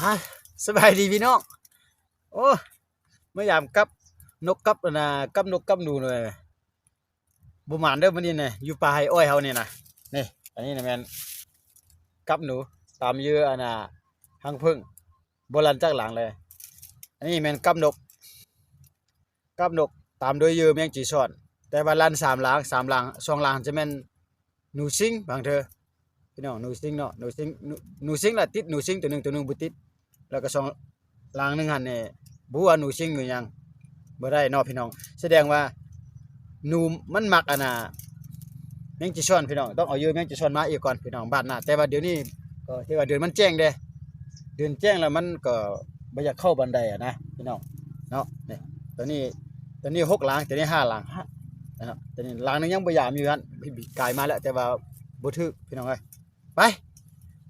ຮະ ສະບາຍດີພີ່ນ້ອງ. ໂອ້ ມາຢາມກັບນົກກັບອັນນ່າ ກັບນົກກັບໜູເລີຍ. ບໍ່ໝານເດີມື້ນີ້ນະ ຢູ່ປ່າໄຮ່ອ້ອຍເຮົານີ້ນະ. ນີ້ ອັນນີ້ນະແມ່ນກັບໜູ ຕາມເຫຍື່ອອັນນ່າຮັງເຜິ້ງ ບໍ່ລັ່ນຈັກຫຼັງເລີຍ. ອັນນີ້ແມ່ນກັບນົກ ກັບນົກ ຕາມດ້ວຍເຫຍື່ອແມງຈີຊອນ. ແຕ່ວ່າລັ່ນສາມຫຼັງ ສາມຫຼັງ ສອງຫຼັງຈະແມ່ນໜູຊິງບາງເທື່ອ ພີ່ນ້ອງ. ໜູຊິງເນາະ ໜູຊິງ ໜູ ໜູຊິງລະຕິດ ໜູຊິງໂຕໜຶ່ງ ໂຕໜຶ່ງບໍ່ຕິດ. ແລ້ວກໍສອງຫຼັງໜຶ່ງຫັ້ນນີ້ ບໍ່ຮູ້ວ່າໜູຊິງໜູຫຍັງ ບໍ່ໄດ້ເນາະພີ່ນ້ອງ. ສະແດງວ່າໜູມັນມັກອັນນ່າແມງຈີຊອນພີ່ນ້ອງ. ຕ້ອງເອົາເຫຍື່ອແມງຈີຊອນມາອີກກ່ອນພີ່ນ້ອງ ບາດໜ້າ. ແຕ່ວ່າດຽວນີ້ກໍຖືວ່າເດືອນມັນແຈ້ງເດ້ ເດືອນແຈ້ງແລ້ວມັນກໍບໍ່ຢາກເຂົ້າປານໃດອະນະພີ່ນ້ອງເນາະ. ນີ້ ຕົວນີ້ ຕົວນີ້ຫົກຫຼັງ ຕົວນີ້ຫ້າຫຼັງ ເນາະ. ຕົວນີ້ຫຼັງໜຶ່ງຍັງບໍ່ຢາມຢູ່ຫັ້ນ ກາຍມາແລ້ວ ແຕ່ວ່າບໍ່ຖືກພີ່ນ້ອງເອີຍ. ໄປ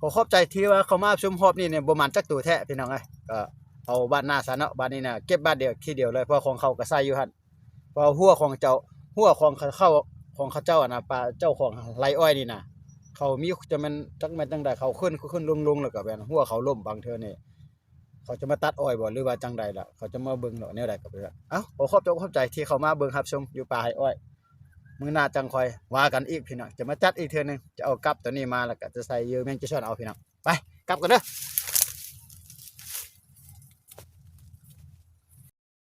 ຂໍຂອບໃຈທີ່ວ່າເຂົ້າມາຊົມຮອບນີ້ນີ້ ບໍ່ໝານຈັກໂຕແທ້ພີ່ນ້ອງເອີຍ. ກໍເອົາບາດໜ້າຊະເນາະ ບາດນີ້ນະ ເກັບບາດດຽວທີດຽວເລີຍ ເພາະຂອງເຂົາກໍໃສ່ຢູ່ຫັ້ນ. ເພາະວ່າຮົ້ວຂອງເຈົ້າ ຮົ້ວຂອງເຂົາ ຂອງເຂົາເຈົ້າຫັ້ນນະ ປ່າເຈົ້າຂອງໄຮ່ອ້ອຍນີ້ນະ ເຂົາມີ ຈະແມ່ນ ຈັກແມ່ນຈັ່ງໃດ ເຂົາຂຶ້ນ ຂຶ້ນ ລົງ ລົງ ແລ້ວກໍແມ່ນຮົ້ວເຂົາລົ້ມບາງເທື່ອນີ້ ເຂົາຈະມາຕັດອ້ອຍບໍ່ ຫຼືວ່າຈັ່ງໃດລະ ເຂົາຈະມາເບິ່ງເນາະ ແນວໃດກໍເປັນ. ເອົ້າ ຂໍຂອບໃຈຂອບໃຈທີ່ເຂົ້າມາເບິ່ງຮັບຊົມຢູ່ປ່າໄຮ່ອ້ອຍ. ມື້ໜ້າຈັ່ງຄ່ອຍວ່າກັນອີກພີ່ນ້ອງ ຈະມາຈັດອີກເທື່ອໜຶ່ງ. ຈະເອົາກັບຕົວນີ້ມາ ແລ້ວກໍຈະໃສ່ເຫຍື່ອແມງຈີຊອນເອົາພີ່ນ້ອງ. ໄປ ກັບກັນເດີ.